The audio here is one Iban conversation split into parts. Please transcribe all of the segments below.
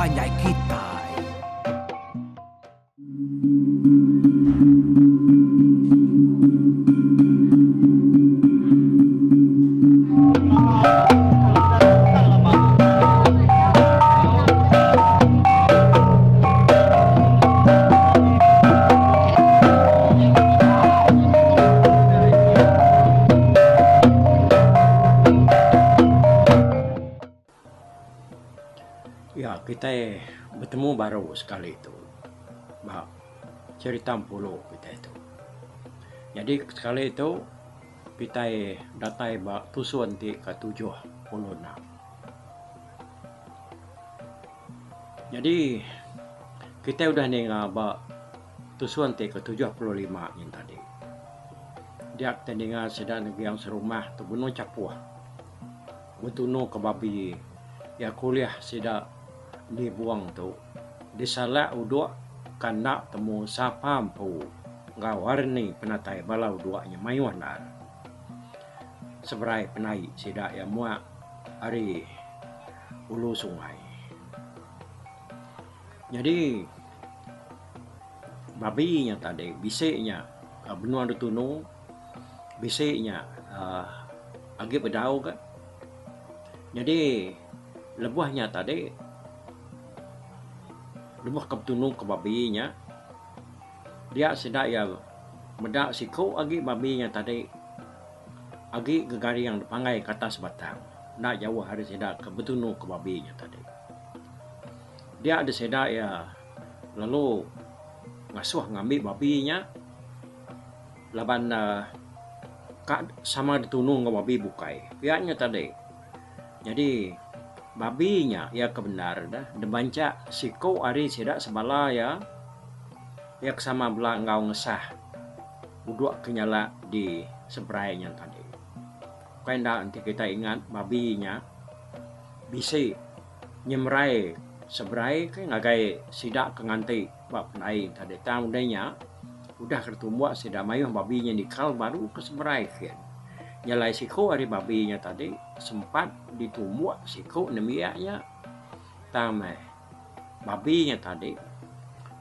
panjai kitai. Ya kitai betemu baru sekali tu ba cherita empulu kitai tu. Nyadi sekali tu kitai datai ba tusun ti ke 76. Nyadi kitai udah ninga ba tusun ti ke 75 nyin tadi. Dia kitai ninga sida negiang serumah tu benung chapuh. Betunu ke babi iya ke ulih sida nibung tu disalak udok ka enda temu sapa empu enggau hari ni penatai bala udok nya mayuh endar. Seberai penai sida iya muak ari ulu sungai. Nyadi babi nya tadi bisi nya benung ditunu bisi nya uhh agi bedau ga. Nyadi lebuh nya tadi lebuh ke betunu ke babi nya dia sida iya meda siku agi babi nya tadi agi gegaring depanggai ke atas batang enda jauh ari sida ke betunu ke babi nya tadi. Dia deh sida iya lalu ngasuh ngambi babi nya. Laban ne ka sama ditunu enggau babi bukai. Pia nya tadi. Nyadi babi nya iya ke bendar ne dibanca siku ari sida sebala iya, iya ke sama bela enggau ngesah udok ke nyala di seberai nya tadi. Bukai enda enti kita ingat babi nya bisi nyemerai seberai ke ngagai sida ke nganti ba pendai tadi. Tang udah nya. Udah ke ditumbuk sida mayuh babi nya nikal baru ke seberai kin. Nyelai siku ari babi nya tadi sempat ditumbuk siku nembiak nya. Tang meh babi nya tadi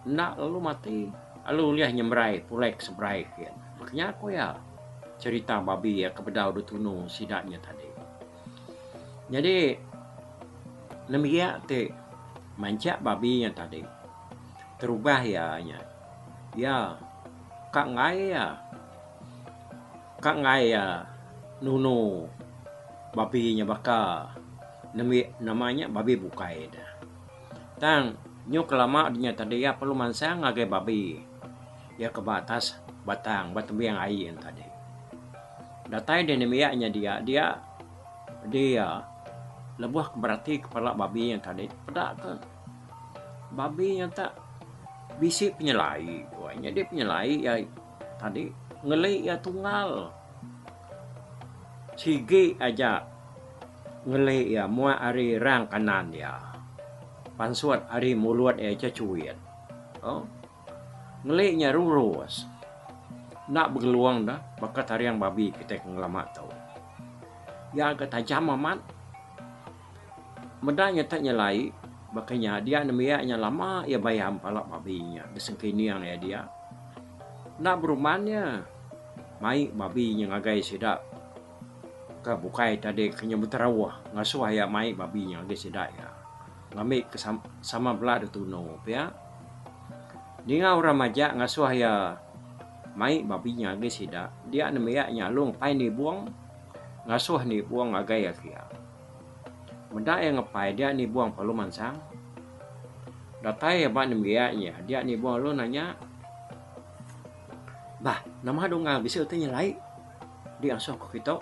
enda lalu mati lalu ulih nyemerai pulai ke seberai kin. Baka nya ku iya cherita babi iya ke bedau ditunu sida nya tadi. Nyadi nembiak ti manchak babi nya tadi terubah iya nya. Iya ka enggai iya ka enggai iya nunu babi nya baka nembi nama nya babi bukai ne. Tang nyu ke lama nya tadi iya perlu mansang ngagai babi iya ke ba atas batang ba tebing ai ne tadi. Datai deh nembiak nya dia dia dia lebuh ke berati kepala babi nya tadi peda ke Babi nya tak bisi penyelai wai nyadi penyelai iya tadi ngeli iya tunggal sigi aja ngeli iya muak ari rang kanan iya pansut ari mulut iya chechuit oh ngeli nya rurus enda begelung da baka taring babi kitai ke ngelama tu iya ga tajam amat. Meda nya tak nyelai baka nya dia nembiak nya lama iya bayam pala babi nya besengkining iya dia. Enda beruman iya mai babi nya ngagai sida ke bukai tadi ke nya beterauh ngasuh iya mai babi nya ngagai sida iya ngambi ke sama bela ditunu pia. Ninga orang majak ngasuh iya mai babi nya ngagai sida dia nembiak nya lalu ngepai nibung ngasuh nibung ngagai iya kia. Meda iya ngepai dia nibung perlu mansang. Datai iya ba nembiak iya dia nibung lalu nanya Bah nama dunggal bisi utai nyelai di asuh ku kitu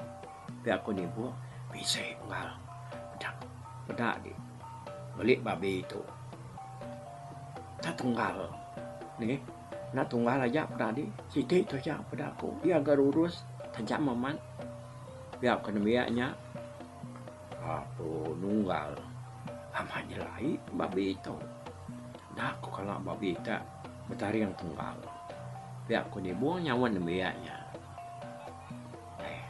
pia ku nibung bisi unggal peda peda di meli babi tu tak tunggal nih enda tunggal aja peda di siti tu aja peda ku iya ga rurus tajam amat pia ku nembiak nya. Apo nunggal amat nyelai babi tu. Enda ku kala babi ka betaring tunggal. Pia ku nibung nyawa nembiak nya. Eh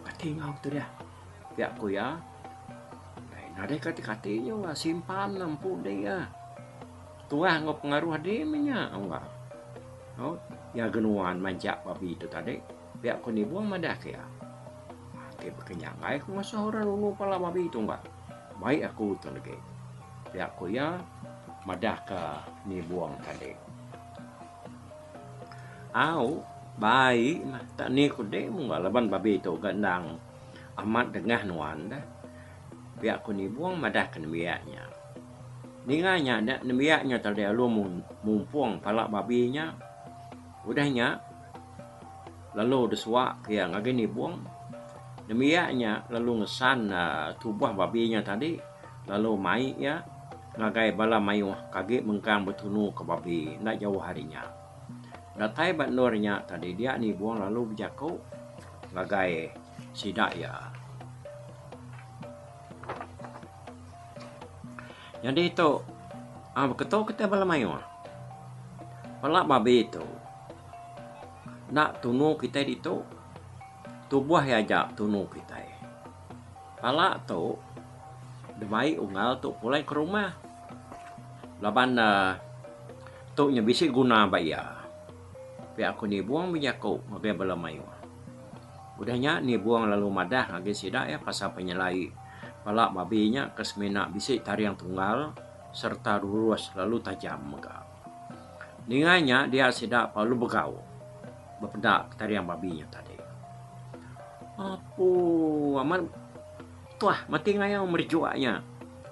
kati enggau tu deh pia ku iya. Nadai kati-kati nya unggal simpan empu dia. Tuah enggau pengaruh di meh nya unggal. Au iya genuan majak babi tu tadi pia ku Nibong madah ke iya. Ti baka nya enggai ku ngasuh orang nunu pala babi tu unggal. Bai aku tu legi. Pia ku iya madah ke Nibong tadi. Au bai mah tak ni ku dek mung laban babi tu ga endang amat dengah nuan deh. Pia ku Nibong madah ke nembiak nya. Ninga nya enda nembiak nya tadi lalu mumpung pala babi nya. Udah nya lalu desuak ke iya ngagai Nibong. Nembiak nya lalu ngesan tubuh babi nya tadi lalu mai iya ngagai bala mayuh ke agi mengkang betunu ke babi enda jauh ari nya. Datai ba endur nya tadi dia Nibong lalu bejaku ngagai sida iya. Nyadi tu aaa beketu kitai bala mayuh. Pala babi tu enda tunu kitai ditu tubuh iya aja tunu kitai. Pala tu dibai unggal tu pulai ke rumah laban ne tu nya bisi guna ba iya. Pia ku Nibong bejaku ngagai bala mayuh. Udah nya Nibong lalu madah ngagai sida iya pasal penyelai pala babi nya ke semina bisi taring tunggal sereta rurus lalu tajam mega. Ninga nya dia sida lalu begau bepeda ke taring babi nya tadi. Apu amat tuah mati ngayau merejuk nya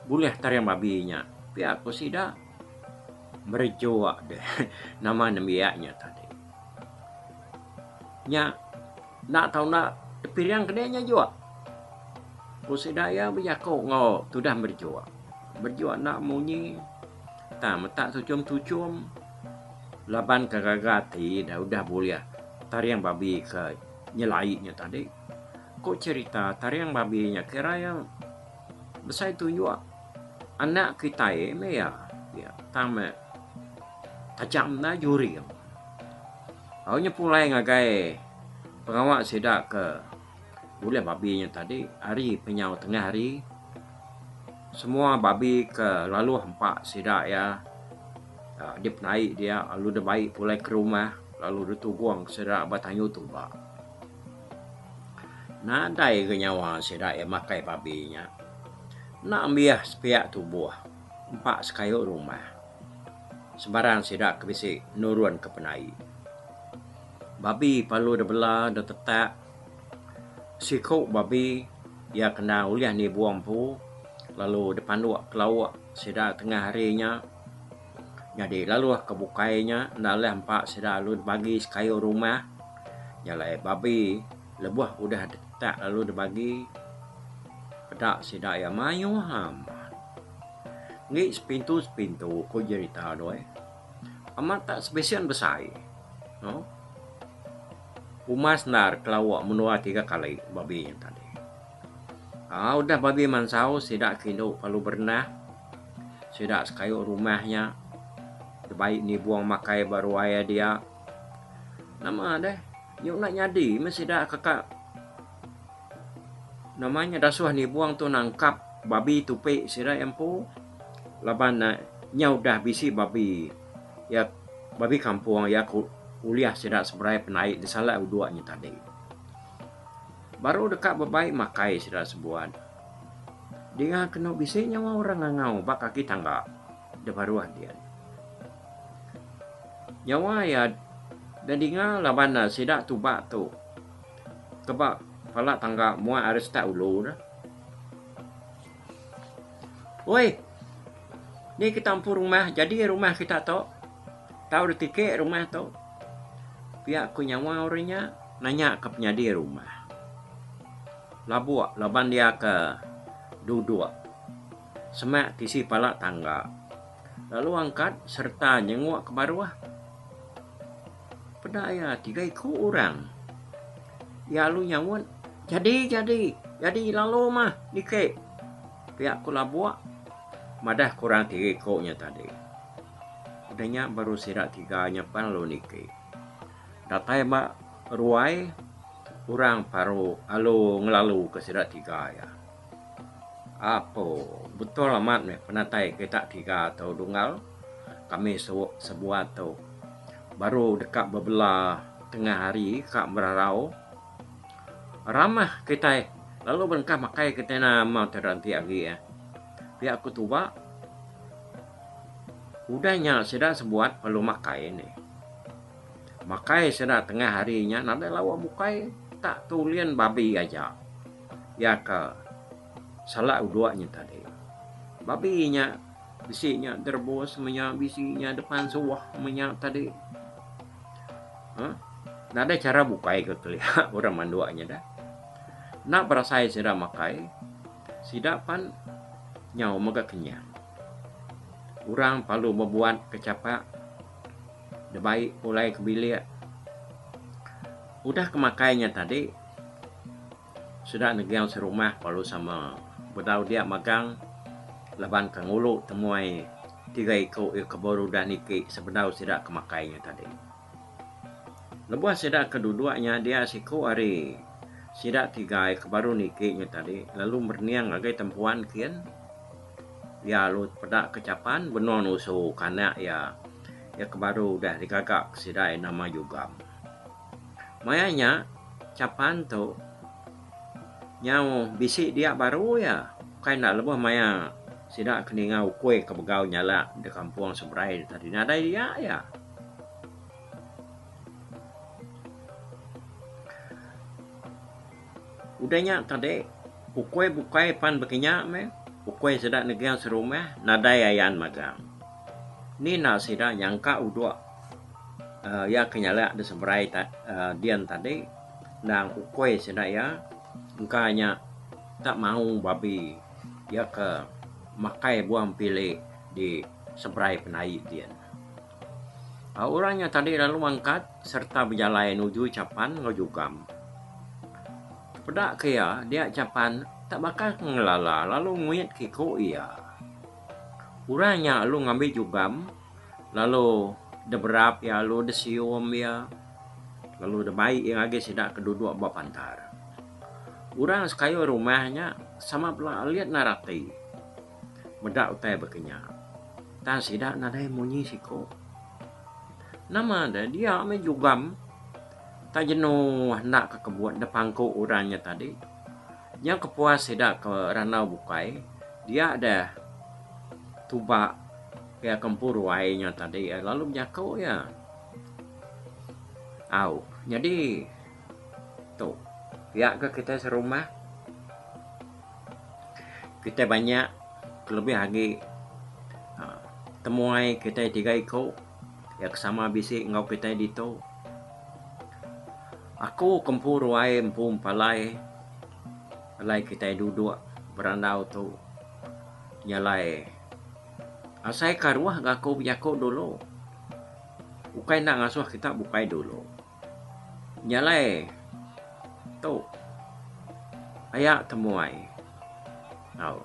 bulih taring babi nya pia ku sida. Merejuk deh nama nembiak nya tadi. Nya enda tau enda tepiring ke nya juk. Ku sida iya bejaku enggau tudah merejuk. Merejuk enda munyi tang meta tuchum-tuchum laban ke gaga ati dah udah bulih taring babi ke nyelai nya tadi. Ku cherita taring babi nya kira iya besai tunjuk. Anak kitai meh iya pia tang meh tajam enda juring. Au nya pulai ngagai pengawa sida ke bulih babi nya tadi hari penyau tengah hari semua babi ke laluh empa sida iya uhh dipenai dia lalu dibai pulai ke rumah lalu ditugong sida ba tanju tuba. Nadai ga nyawa sida iya makai babi nya. Enda ambih sepiak tubuh empa sekayu rumah. Sebarang sida ke bisi nurun ke penai. Babi perlu dibela da tetak. Siku babi iya kena ulih nibung empu lalu dipanduk ke lauk sida tengah hari nya. Nyadi laluh ke bukai nya enda alih empa sida lalu dibagi sekayu rumah. Nya alai babi lebuh udah ditetak lalu dibagi peda sida iya mayuh amat. Enggi sepintu-sepintu ku jerita tu eh. Amat tak sebesen besai. No. Umas endar kelawa menua tiga kali babi nya tadi. Aaa udah babi mansau sida ke indu lalu berenah. Sida sekayu rumah nya dibai nibung makai ba ruai dia. Nama deh nyu enda nyadi meh sida ke ka nama nya dasuh nibung tu nangkap babi tupi sida iya empu laban ne nya udah bisi babi iya babi kampung iya ke ulih sida seberai penai disalai udok nya tadi. Baru deka bebai makai sida sebuat. Dinga kenu bisi nyawa orang ngangau ba kaki tangga da baruh din. Nyawa iya da dinga laban sida tuba tu ke ba pala tangga muak ari setak ulu ne. Oi ni kita empu rumah jadi rumah kita tu tau da tiki rumah tu pia ku nyawa orang nya nanya ka penyadi rumah. Labuk laban dia ke duduk semak tisi pala tangga lalu angkat sereta nyenguk ke baruh. Peda iya tiga iku orang. Iya lalu nyaut, Jadi, jadi. Jadi lalu mah niki. Pia ku Labuk madah ke orang tiga iku nya tadi. Udah nya baru sida tiga nya pan lalu niki. Datai ba ruai, orang paru lalu ngelaluka sida tiga iya. Apo, betul amat meh penatai kita tiga tu Dunggal. Kami sebuat tu baru deka bebela tengah hari ka merarau. Ramah kitai lalu berengkah makai kitai nama ti enti agi. Pia ku tuba. Udah nya sida sebuat perlu makai nih. Makai sida tengah hari nya nadai lawa bukai tak tulin babi aja. Iya ke sala udok nya tadi. Babi nya bisi nya direbus menya bisi nya depan suah menya tadi. uhh Nadai chara bukai ke kelia orang manduk nya dah. Enda berasai sida makai sida pan nyau mega kenyang. Orang perlu bebuat kechapak dibai pulai ke bilik. Udah ke makai nya tadi. Sida neging serumah lalu sama bedau dia magang laban ke ngulu temuai tiga iku iya ke baru udah niki sebedau sida ke makai nya tadi. Lebuh sida ke duduk nya dia siku ari sida tiga iya ke baru niki nya tadi lalu merening ngagai tempuan kin iya lalu peda ke chapan benung nusu ke anak iya iya ke baru udah digaga ke sida iya nama Jugam. Maya nya, chapan tu nyau bisi dia baru iya. Ukai enda lebuh maya sida ke ninga ukui ke begau nyalak di kampung seberai tadi nadai dia iya. Udah nya tadi, ukui bukai pan baka nya meh. Ukui sida neging serumah nadai ayan magang. Ni enda sida nyangka udok uhh iya ke nyalak da seberai uhh din tadi endang ukui sida iya engka nya tak mau babi iya ke makai buah empili di seberai penai din. Orang nya tadi lalu angkat sereta bejalai nuju chapan enggau jugam. Peda ke iya dia chapan tak baka ke ngelala lalu nguit ke iku iya. Orang nya lalu ngambi jugam lalu deberap iya lalu desium iya lalu dibai iya ngagai sida ke duduk ba pantar. Orang sekayu rumah nya sama bela alit enda rati meda utai baka nya. Tang sida nadai munyi siku. Nama deh dia meh jugam tak jenuh enda ke kebut da pangku orang nya tadi. Nya kepuas sida ke randau bukai dia deh tuba pia ke empu ruai nya tadi lalu bejaku iya. Au nyadi tu pia ke kitai serumah. Kitai banyak kelebih agi uhh temuai kitai tiga iku yak sama bisi enggau kitai ditu. Aku ke empu ruai empu empalai alai kitai duduk berandau tu nyalai asai karuh ga aku bejaku dulu ukai enda ngasuh kita bukai dulu. Nya alai tu aya temuai tau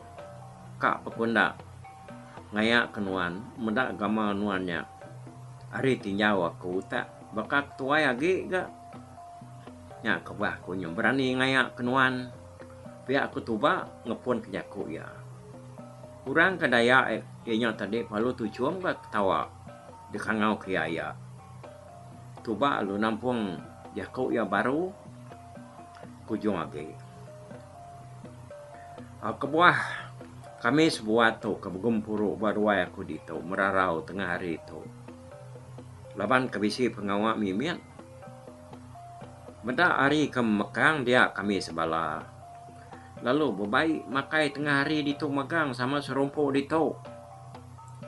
ka pekunda ngaya ke nuan meda gamal nuan nya ari tinjau aku tak baka ketuai agi ga. Nya kebuah aku nyau berani ngaya ke nuan pia ku tuba ngepun ke jaku iya. Orang ke Dayak iya nya tadi perlu tuchum ga ketawa dikangau ke iya iya. Tuba lalu nampung jaku iya baru kujung agi. Kebuah kami sebuat tu ke begempuru ba ruai aku ditu merarau tengah hari tu laban ke bisi pengawa mimit meda hari ke mekang dia kami sebala lalu bebai makai tengah hari ditu megang sama serumpu ditu.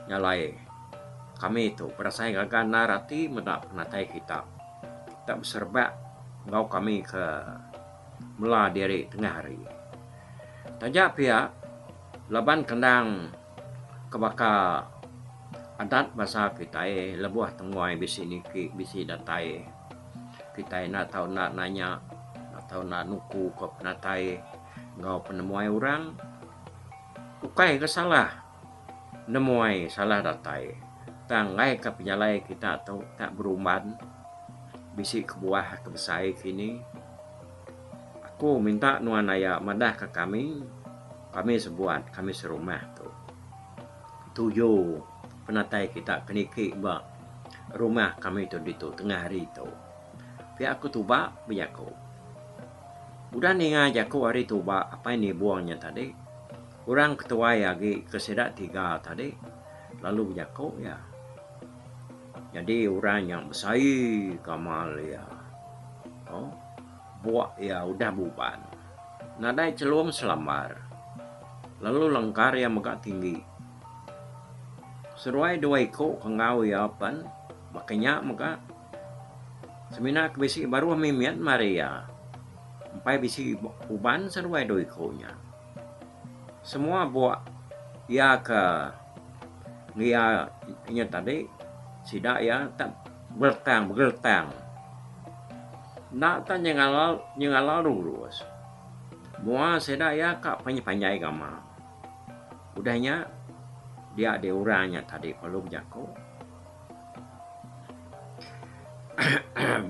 Nya alai kami tu berasai gaga endar ati meda penatai kita. Kita beserebak enggau kami ke mela diri tengah hari. Taja pia laban kendang ke baka adat bansa kitai lebuh temuai bisi niki bisi datai kitai enda tau enda nanya enda tau enda nuku ka penatai enggau penemuai orang ukai ke salah. Nemuai salah datai tang enggai ka pejalai kita tu tak berumban bisi kebuah ke besai kini. Aku minta nuan aya madah ka kami. Kami sebuat, kami serumah tu. Tuju penatai kita ke niki ba rumah kami tu ditu tengah hari tu. Pia ku Tuba bejaku. Udah ninga jaku ari Tuba apai Nibong nya tadi, orang ketuai agi ke sida tiga tadi lalu bejaku iya. Nyadi orang nya besai gamal iya. Oh, buk iya udah buban. Nadai chelum selambar. Lalu lengkar iya mega tinggi. Seruai dua iku ke enggau iya pen baka nya mega. Semina ke bisi baruh mimit mari iya. Empai bisi uban seruai dua iku nya. Semua buk iya ke ngia nya tadi sida iya tak beletang begeletang. Enda ta nyengala nyengala lurus. Mua sida iya ka panjai-panjai gamal. Udah nya dia deh orang nya tadi perlu bejaku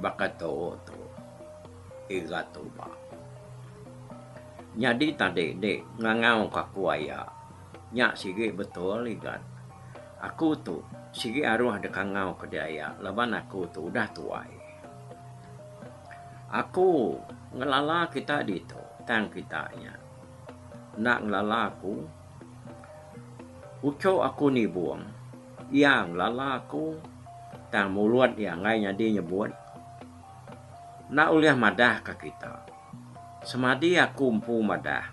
baka tu tu iga tuba. Nyadi tadi deh ngangau ka aku aya nya sigi betul igat. Aku tu sigi aruh deka ngau ke diaya laban aku tu udah tuai. Aku ngelala kita ditu tang kita nya enda ngelala aku. Uchu aku nibung iya ngelala aku tang mulut iya enggai nyadi nyebut. Enda ulih madah ka kita. Semadi aku empu madah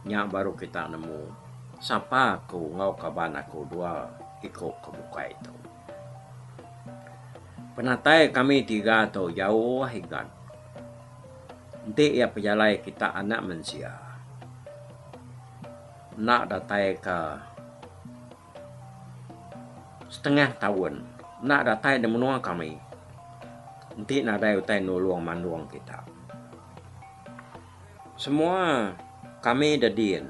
nya baru kita nemu sapa aku enggau kaban aku dua iku ke bukai tu. Penatai kami tiga tu jauh igat. Enti iya pejalai kita anak mensia enda datai ka setengah taun enda datai da menua kami enti nadai utai nulung mandung kita. Semua kami da din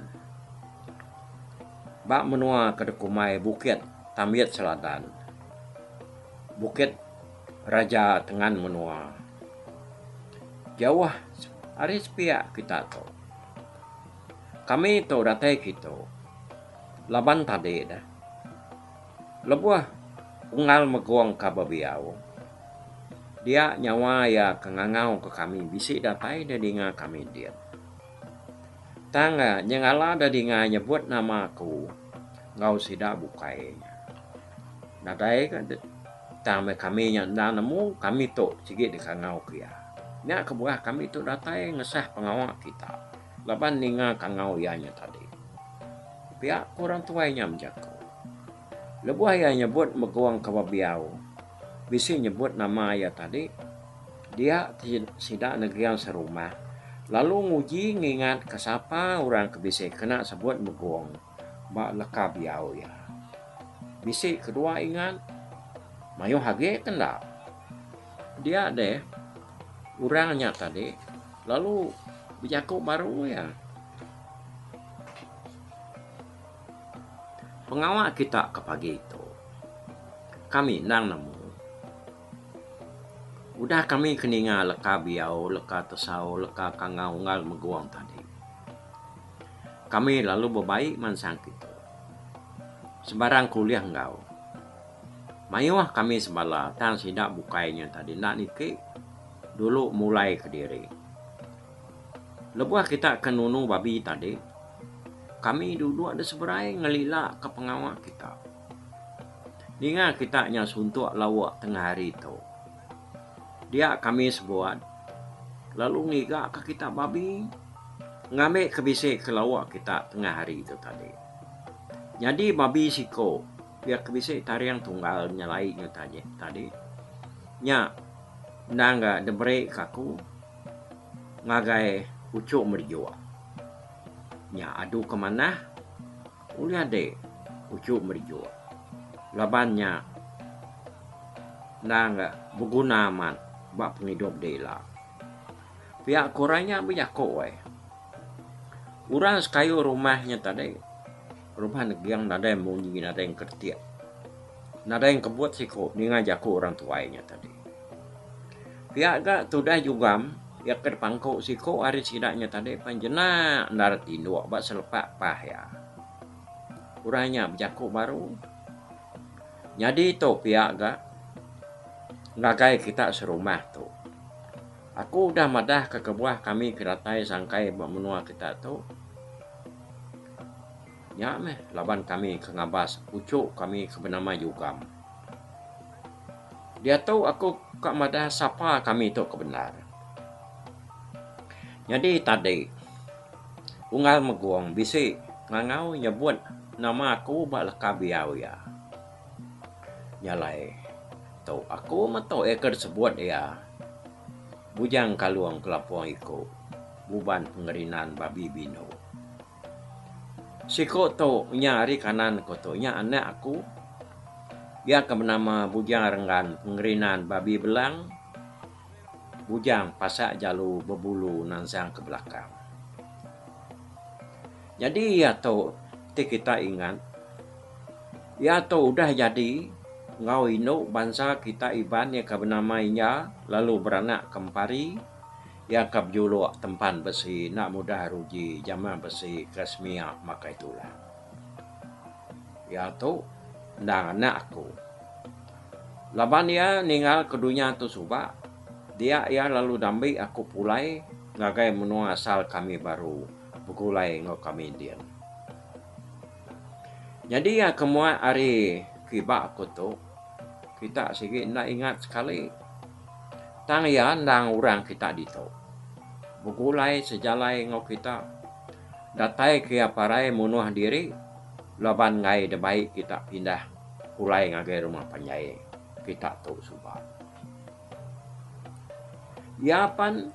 ba menua ke dikumbai Bukit Tambit Seladan, Bukit Raja tengan menua. Jauh ari sepiak kita tu. Kami tu datai kitu laban tadi ne lebuh unggal megong ka bebiau dia nyawa iya ke ngangau ke kami bisi datai da dinga kami din. Tang nyengala da dinga nyebut nama aku enggau sida bukai nya. Nadai ka tang meh kami nya enda nemu kami tu sigi dikangau ke iya. Nya kebuah kami tu datai ngesah pengawa kita laban ninga kangau iya nya tadi. Pia ku orang tuai nya bejaku. Lebuh iya nyebut Megong ke bebiau bisi nyebut nama iya tadi dia sida neging serumah lalu nguji ngingatka sapa orang ke bisi kena sebut Megong ba leka biau iya. Bisi kedua ingat mayuh agi ke enda. Dia deh orang nya tadi lalu bejaku baru iya. Pengawa kita ke pagi tu, kami endang nemu. Udah kami ke ninga leka biau, leka tesau, leka kangau enggau megung tadi. Kami lalu bebai mansang kitu. Sebarang ke ulih enggau. Mayuh kami sebala tang sida bukai nya tadi enda niki dulu mulai kediri. Lebuh kita ke nunu babi tadi, kami duduk da seberai ngelila ka pengawa kita. Ninga kita nya suntuk lauk tengah hari tu. Dia kami sebuat lalu ngiga ka kita babi ngambi ke bisi ke lauk kita tengah hari tu tadi. Nyadi babi siko pia ke bisi taring tunggal nyelai nya tadi nya endang ga diberi ka aku. Ngagai uchu merijuk. Nya adu ke manah ulih ade uchu merijuk laban nya endang beguna amat ba pengidup de ila. Pia ku orang nya bejaku ai. Orang sekayu rumah nya tadi rumah neging nadai munyi nadai engkeretik nadai engkebut siku ninga jaku orang tuai nya tadi. Pia ga tudah jugam. Iya ke dipangku siku ari sida nya tadi pan jenak endar tinduk ba selepak pah iya. Orang nya bejaku baru. Nyadi tu pia ga ngagai kita serumah tu. Aku udah madah ke kebuah kami ke datai sangkai ba menua kita tu. Nya meh laban kami ke ngabas uchu kami ke benama Jugam. Diatu aku ka madah sapa kami tu ke bendar. Nyadi tadi Unggal Megong bisi ngangau nyebut nama aku ba leka biau iya. Nya alai tu aku metu iya ke disebut iya Bujang Kalong Kelapong Iku Buban Pengerinan Babi Binu. Siku tu nya ari kanan ku tu nya anak aku iya ke benama Bujang Renggan Pengerinan Babi Belang Bujang Pasak Jalu Bebulu Nansang ke Belakang. Nyadi iya tu ti kita ingat iya tu udah jadi enggau indu bansa kita Iban iya ke benama Inja lalu beranak ke Empari. Iya ka bejuluk tempan besi enda mudah ruji jamah besi ke semia makai tulang. Iya tu endang anak aku. Laban iya ninggal ke dunya tu suba, dia iya lalu dambi aku pulai ngagai menua asal kami baru begulai enggau kami din. Nyadi iya ke muak ari kiba aku tu, kita sigi enda ingat sekali. Tang iya endang orang kita ditu. Begulai sejalai enggau kita. Datai ke iya parai munuh diri laban enggai dibai kita pindah pulai ngagai rumah panjai kita tu suba. Iya pan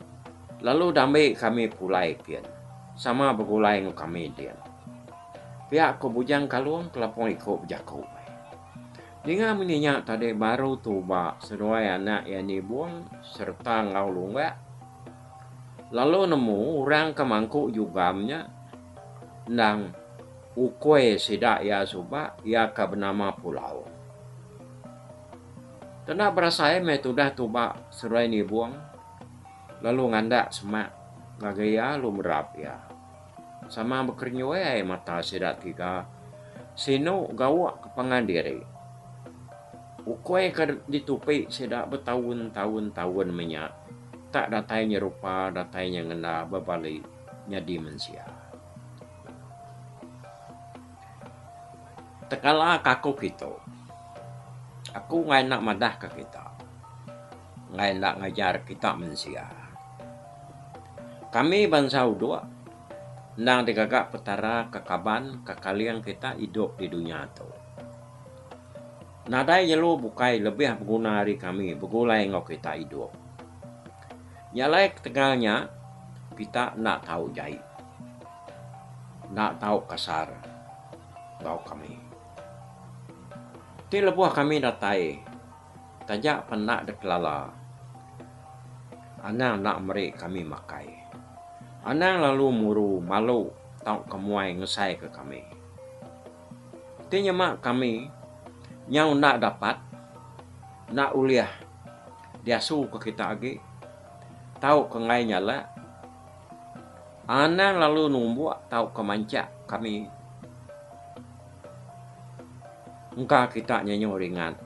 lalu dambi kami pulai kin sama begulai enggau kami din. Pia ko Bujang Kalong Kelapong Iko bejaku. Ninga munyi nya tadi baru tuba seduai anak iya nibung sereta enggau lunggak lalu nemu orang ke mangku jugam nya endang ukui sida iya suba iya ke benama Pulau. Kena berasai meh tudah tuba seduai nibung lalu ngandak semak ngagai iya lalu merap iya. Sama bekerenyui ai mata sida tiga sinu gawa ke pangan diri. Ukui ke ditupi sida betaun-taun-taun menya tak datai nyerupa datai nya ngenda bebali nyadi mensia. Tekala ke aku kitu, aku enggai enda madahka kita. Enggai enda ngajar kita mensia. Kami bansa udok endang digaga Petara ke kaban ke kaling kita idup di dunya tu. Nadai jelu bukai lebih beguna ari kami begulai enggau kita idup. Nya alai ketegal nya kita enda tau jai. Enda tau kasar enggau kami. Ti lebuh kami datai. Taja pan enda dikelala, anang enda meri kami makai. Anang lalu muru malu tauka muai ngesaika kami. Ti nyema kami nyau enda dapat, enda ulih diasuka kita agi tauka enggai nyalak, anang lalu numbuk tauka manchak kami. Engka kita nyenyu ringat.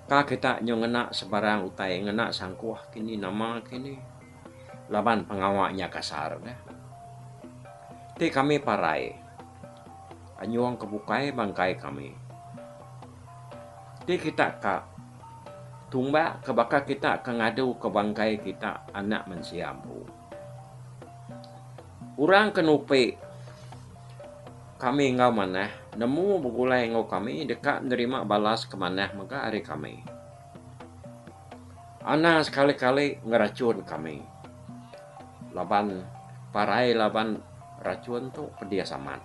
Ka kita nyu ngena sebarang utai ngena sangkuh kini nama kini laban pengawa nya kasar deh. Ti kami parai anyung ke bukai bangkai kami. Ti kita ka tumbak ke baka kita ke ngadu ke bangkai kita anak mensia empu. Orang ke nupi kami enggau manah nemu begulai enggau kami deka nerima balas ke manah mega ari kami. Anang sekali-kali ngerachun kami laban parai laban rachun tu pedis amat.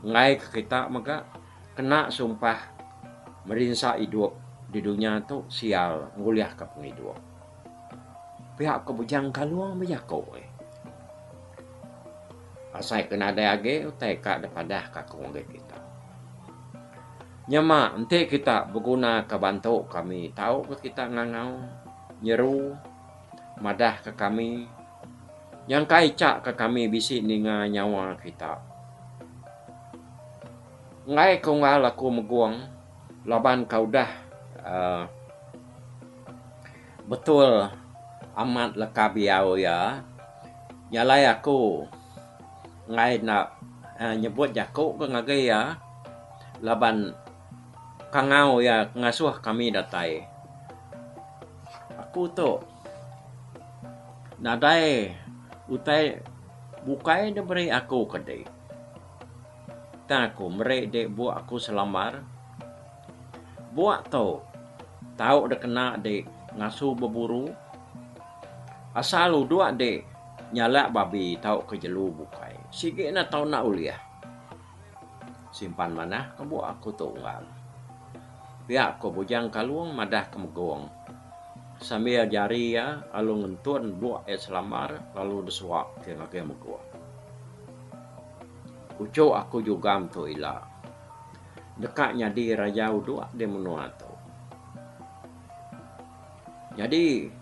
Enggai ke kita mega kena sumpah merinsa idup di dunya tu sial ngulihka pengidup. Pia ko Bujang Kalung bejaku. Asai ke nadai agi utai ka dipadah ka aku ngagai kita. Nyema enti kita beguna ka bantu kami tau ka kita ngangau nyeru Madah ka kami, nyangka icha ka kami bisi ninga nyawa kita. Enggai ke unggal aku megung laban ka udah uhh betul amat leka biau iya nya alai aku enggai enda nyebut jaku ke ngagai iya laban kangau iya ngasuh kami datai. Aku tu nadai utai bukai da beri aku ke dek. Tang aku meri dek buk aku selambar. Buk tu tau da kena dek ngasu beburu. Asal udok dek nyalak babi tauka jelu bukai sigi ne tau enda ulih. Simpan manah ke buk aku tu unggal. Pia ko Bujang Kalung madah ke Megong. Sambil jari iya lalu ngentun buk iya selambar lalu desuak ke ngagai Megong. Uchu aku jugam tu ila deka nyadi raja udok di menua tu. Nyadi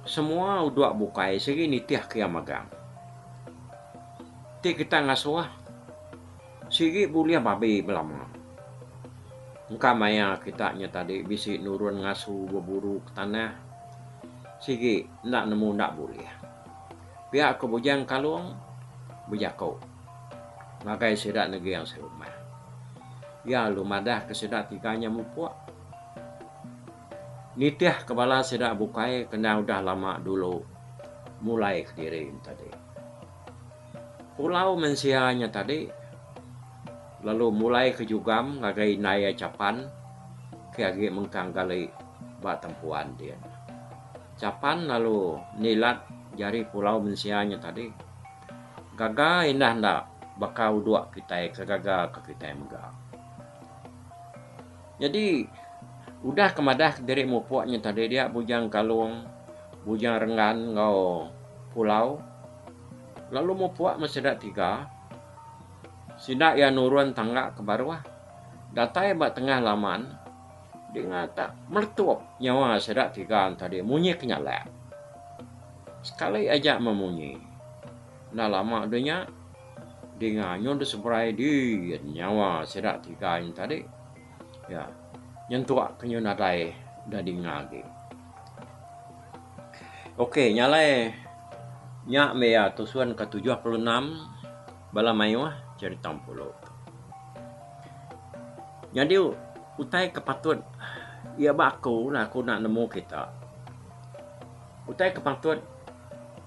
semua udok bukai sigi nitih ke iya magang. Ti kita ngasuh sigi bulih babi belama. Engka maya kita nya tadi bisi nurun ngasu beburu ke tanah sigi enda nemu enda bulih. Pia ko Bujang Kalong bejaku ngagai sida neging serumah. Iya lalu madah ke sida tiga nya mupuk nitih ke bala sida bukai ke endang udah lama dulu mulai kediri ne tadi. Pulau mensia nya tadi lalu mulai ke jugam ngagai indai iya Chapan ke agi mengkang gali ba tempuan din. Chapan lalu nilat jari pulau mensia nya tadi. Gaga indah enda baka udok kitai ke gaga ke kitai mega. Nyadi udah ke madah diri mupok nya tadi dia Bujang Kalong, Bujang Renggan enggau Pulau lalu mupok meh sida tiga. Sida iya nurun tangga ke baruh datai ba tengah laman dinga tak meletup nyawa sida tiga ne tadi munyi ke nyalak. Sekali aja meh munyi. Enda lama deh nya dinga nyun deh seberai din nyawa sida tiga nya tadi. Ya nyentuk ke nyun nadai da dinga agi. Ok nya alai nya meh iya tusun ke 76 bala mayuh cherita Empulo tu. Nyadi utai ke patut iya ba aku lah aku enda nemu kita. Utai ke patut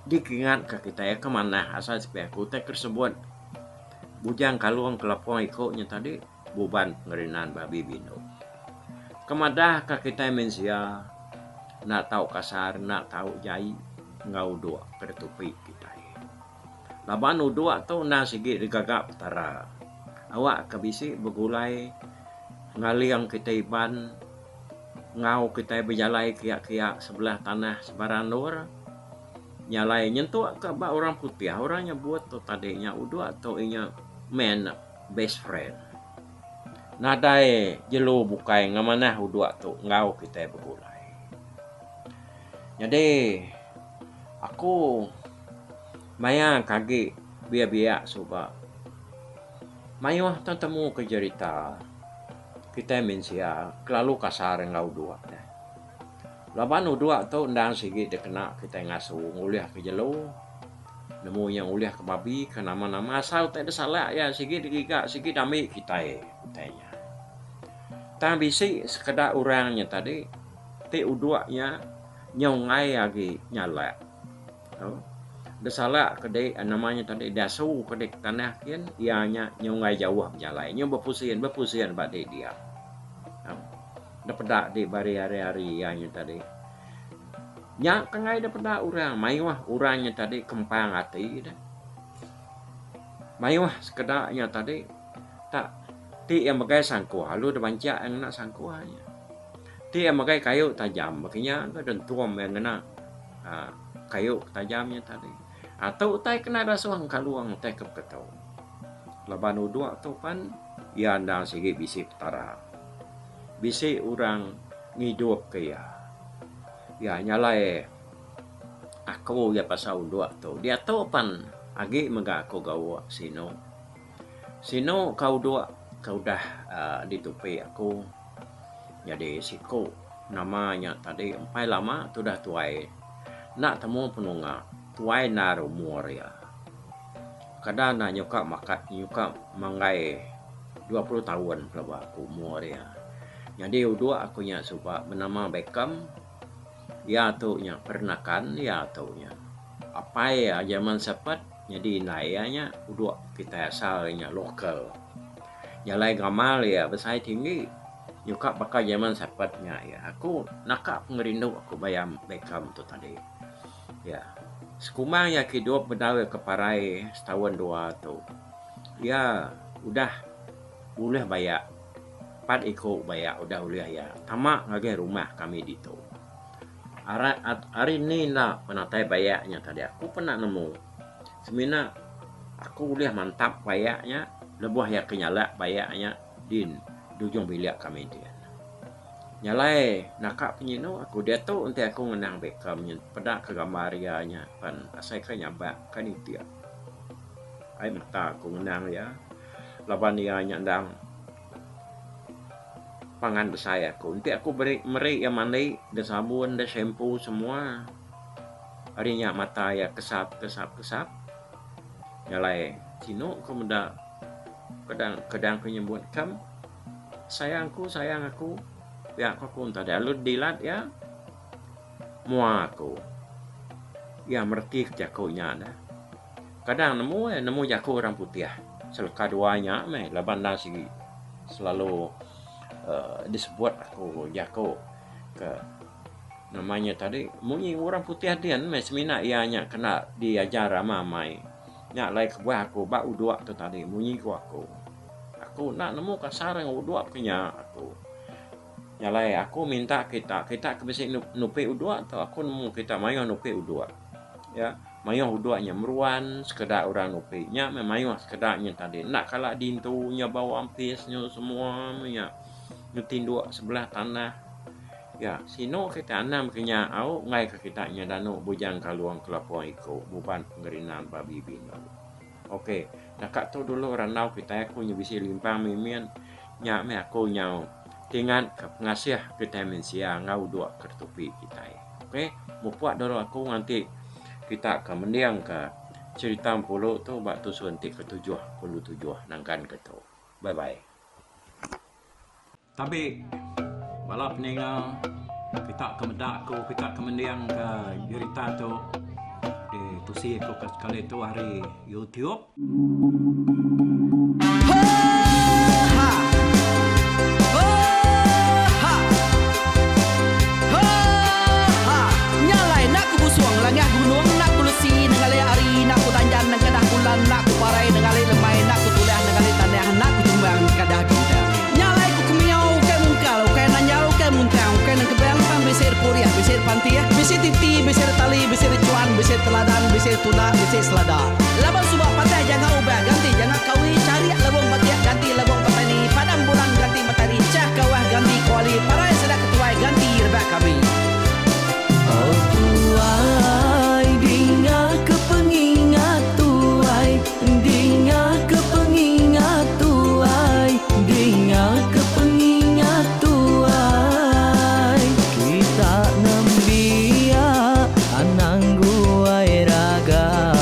dikingat ka kitai ke manah asal sepi aku utai ke disebut Bujang Kalong Kelapong iko nya tadi buban pengerinan babi bindu. Ke madah ka kitai mensia enda tau kasar enda tau jai enggau udok ke ditupi kitai. Laban udok tu endang sigi digaga Petara awak ke bisi begulai ngaling kitai Iban enggau kitai bejalai kiak-kiak sebelah tanah sebarang endur nya alai nyentuk ka ba orang putih orang nyebut tu tadi nya udok tu inya man best friend. Nadai jelu bukai ngemanah udok tu enggau kitai begulai. Nyadi aku maya ke agi biak-biak suba mayuh tetemu ke jerita kitai mensia kelalu kasar enggau udok ne. Laban udok tu endang sigi dikena kitai ngasu ngulih ke jelu nemu iya ngulih ke babi ke nama-nama asal utai da salak iya sigi digiga sigi diambi kitai utai nya. Tang bisi sekeda orang nya tadi ti udok nya nyau enggai agi nyalak. Da salak ke di nama nya tadi diasu ke di tanah kin iya nya nyau enggai jauh bejalai nyau bepusin bepusin ba di dia. Da peda di bari hari-hari iya nya tadi. Nya ke enggai da peda orang mayuh orang nya tadi kempang ati deh. Mayuh sekeda nya tadi tak ti iya megai sangkuh lalu da banchak iya ngena sangkuh nya. Ti iya megai kayu tajam baka nya ke dentum iya ngena uhh kayu tajam nya tadi. Uhh tu utai kena dasuh engkalung utai ke beketu. Laban udok tu pan iya endang sigi bisi petara. Bisi orang ngidup ke iya. Iya nya alai. Aku iya pasal udok tu. Diatu pan agi mega aku gawa sinu. Sinu ka udok ke udah uhh ditupi aku nyadi siku nama nya tadi empai lama tudah tuai enda temu penunga tuai endar umur iya. Kada enda nyuka makat nyuka manggai 20 taun pelaba aku umur iya. Nyadi udok aku nya suba benama Beckham. Iya tu nya perenakan iya tu nya. Apai iya German Shepherd nyadi indai iya nya udok kitai asal iya nya local. Jalai gamal iya besai tinggi nyuka baka German Shepherd nya iya. Aku naka pengerindu aku bayam Beckham tu tadi. Iya sekumbang iya ke idup bedau iya ke parai setaun dua tu iya udah bulih bayak. Empat iku bayak udah ulih iya tama ngagai rumah kami ditu. Ara ari ni enda penatai bayak nya tadi aku pun enda nemu. Semina aku ulih mantap bayak nya lebuh iya ke nyalak bayak nya din di ujung bilik kami din. Nya alai naka penyinu aku diatu enti aku ngenang Beckham nyen peda ke gambar iya nya pan asai ke nyabak ke nitik. Ai mata aku ngenang iya. Laban iya nya endang pangan besai aku. Enti aku beri meri iya mandi da sabun da shampoo semua ari nya mata iya kesap kesap kesap nya alai sinu ku meda kadang kadang ku nyebut kam sayang ku sayang aku pia ku aku enta lalu dilat iya mua aku. Iya mereti ke jaku nya dah. Kadang nemu eh nemu jaku orang putih seleka dua nya meh laban enda sigi selalu uhh disebut aku jaku ke nama nya tadi munyi orang putih din meh semina iya nya kena diajar amai amai. Nya alai kebuah aku ba udok tu tadi munyi ku aku. Aku enda nemu kasar enggau udok ke nya aku. Nya alai aku minta kita, kita ke bisi nupi udok tu aku nemu kita mayuh nupi udok. Ya. Mayuh udok nya meruan sekeda orang nupi nya meh mayuh sekeda nya tadi enda kala dintu nya bau ampis nya semua meh nya nyu tinduk sebelah tanah ya sinu kita anang ke nya au enggai ke kita nya danu bujang kalung kelapung iku buban pengerinan babi binu. Ok naka tu dulu randau kitai aku nya bisi limpang mimin nya meh aku nyau tingat ke pengasih kitai mensia enggau udok ke tupi kitai. Ok mupuk dulu aku nganti kita ke mending ke cherita empulu tu ba tusun ti ketujuh pulu tujuh nangkan ke tu. Bye bye. Tabi bala peninga kita ke meda aku kita ke mending ke jerita tu di tusi aku ke sekali tu ari YouTube. Nya alai enda ku busung langah gunung enda ku lesi nengali hari enda ku danjan nengkadah bulan enda ku parai nengali lemai enda ku tulah nengali tanah enda ku tumbang nengkadah bintang. Nya alai ku kemiau ukai mungkal ukai nanjal ukai muntang ukai nengkebang tang bisi repurih bisi repantih bisi titi bisi retali bisi rechuan bisi teladan bisi tunda bisi selada. Laban suba patah janga ubah ganti janga kawi charik lebung batik ganti lebung petani padam bulan ganti matari chah kawah ganti kuali parai sida ketuai ganti rebak kami. Oh tuai dinga ke pengingat tuai dinga ke pengingat tuai dinga ke pengingat tuai kita nembiak anang guai raga.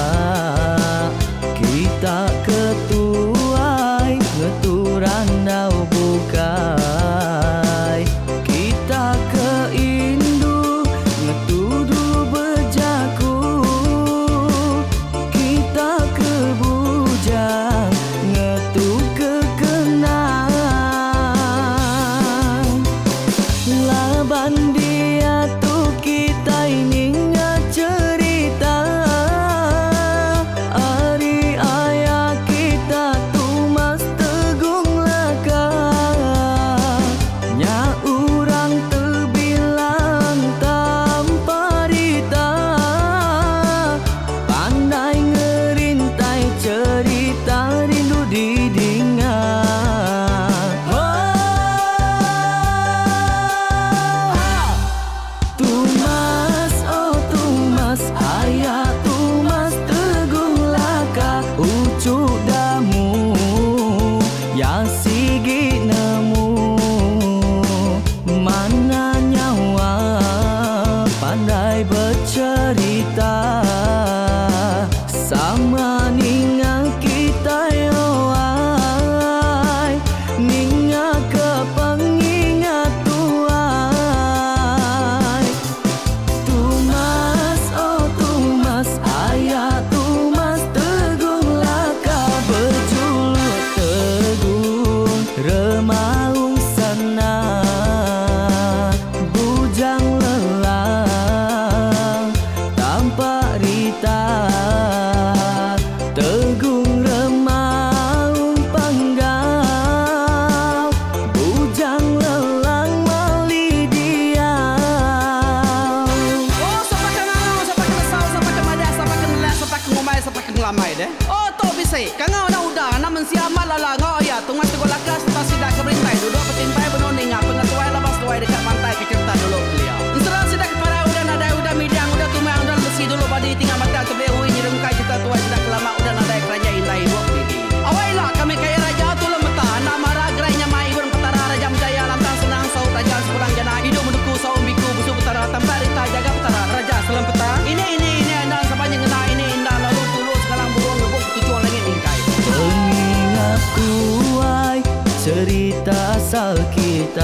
bisi. Kangau enda udah, anak mensia amat lala enggau aya tunga teguk laka sereta sida ke berintai duduk betimpai benung ninga pengetuai laban seduai deka mantai ke cherita dulu kelia. Ensera sida ke parai udah nadai udah midang udah tumang udah lemesi dulu badi tinggal batang tebing ui nyerungkai cherita tuai sida ke lama udah nadai keranjai indai ibuk didi. Awai ila kami kaya raja tulung meta enda mara gerai nyamai ibun petara raja menjaya lantang senang saut raja sepulang jana idup menuku saum biku busu petara tampak rita jaga petara raja selem peta ini ini ini enda sapa nyengena ini enda lalu tulu sengalang burung ngebuk ketuchung langit mingkai. Pengingat tuai cerita asal kitai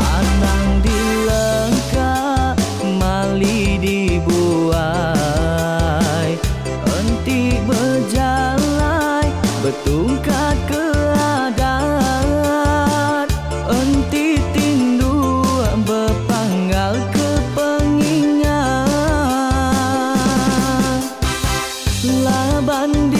Anang dilengka mali dibuai Enti bejalai betungkat ke adat Enti tindu bepanggal ke pengingat Laban.